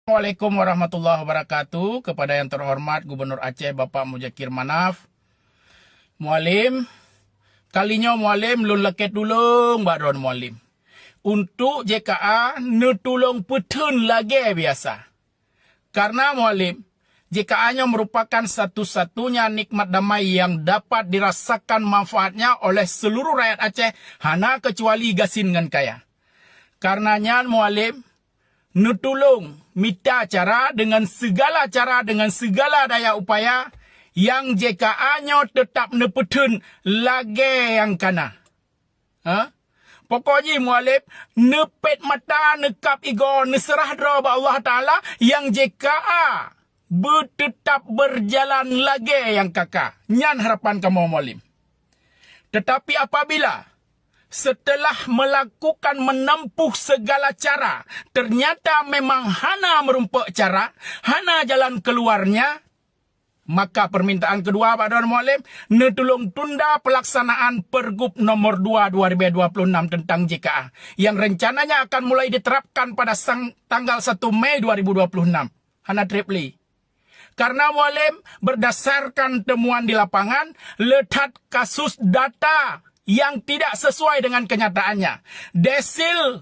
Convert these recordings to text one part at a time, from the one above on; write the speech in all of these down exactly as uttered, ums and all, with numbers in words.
Assalamualaikum warahmatullahi wabarakatuh. Kepada yang terhormat Gubernur Aceh Bapak Muzakir Manaf. Mualem, kali nyoe Mualem lôn lakée tulông bak droeneuh Mualem. Untuk J K A neutulông peutheun lagée biasa. Karena Mualem, J K A nyoe merupakan satu-satunya nikmat damai yang dapat dirasakan manfaatnya oleh seluruh rakyat Aceh, hana keucuali gasien ngon kaya. Karena nyan Mualem, neutulông mita cara deungon sigala cara, deungon sigala daya upaya nyang J K A nyoe teutab neupeutheun lagée nyang kana. Ha? Pokok jih Mualem, neupet mata, neukab igoe, neuseurah droe bak Allah Taala, nyang J K A beuteutab beurjalan lagée nyang kaka. Nyan harapan kamoe Mualem. Tetapi apabila setelah melakukan, menempuh segala cara, ternyata memang hana meurumpok cara, hana jalan keluarnya, maka permintaan kedua bak droeneuh Mualem, neutulông tunda pelaksanaan Pergub nomor dua dua ribu dua puluh enam tentang J K A, yang rencananya akan mulai diterapkan pada sang-, tanggal satu Mei dua ribu dua puluh enam. Hana treb lé. Karena Mualem, berdasarkan temuan di lapangan, le that kasus data yang tidak sesuai dengan kenyataannya. Desil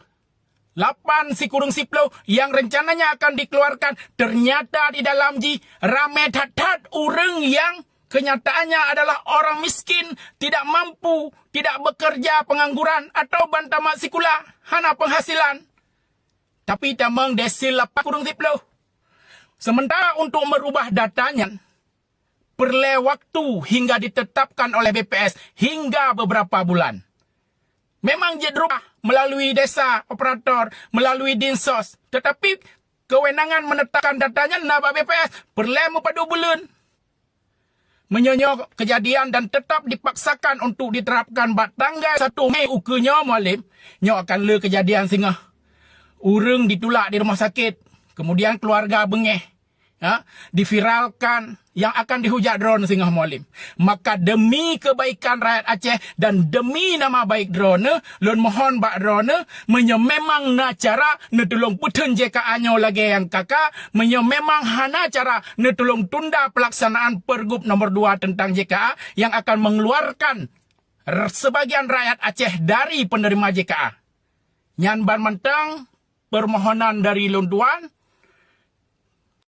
lapan sikureueng siploh yang rencananya akan dikeluarkan, ternyata di dalam jih ramé that-that ureuëng yang kenyataannya adalah orang miskin, tidak mampu, tidak bekerja, pengangguran, atau ban tamat sikula, hana penghasilan. Tapi tamong desil lapan sikureueng siploh. Sementara untuk merubah data nyan, peureulée waktu hingga ditetapkan oleh B P S hingga beberapa bulan. Memang jeuet rubah melalui desa operator, melalui dinsos, tetapi kewenangan menetapkan data nyan na bak B P S, peureulée meupadub buleuen. Meunyoe nyoe keujadian dan tetap dipaksakan untuk diterapkan bak tanggai satu Mei ukeue nyoe, Mualem, nyoe akan le keujadian singoh. Ureuëng ditulak di rumah sakit, kemudian keluarga beungéh, ya, diviralkan, yang akan dihujat droeneuh singoh Mualem. Maka demi kebaikan rakyat Aceh dan demi nama baik droeneuh, lôn mohon bak droeneuh, meunyoe memang na cara neutulông peutheun J K A nyoe lagée nyang kaka, meunyoe memang hana cara neutulông tunda pelaksanaan Pergub nomor dua tentang J K A yang akan mengeluarkan r-, sebagian rakyat Aceh dari penerima J K A. Nyan ban mantong permohonan dari lôn tuan,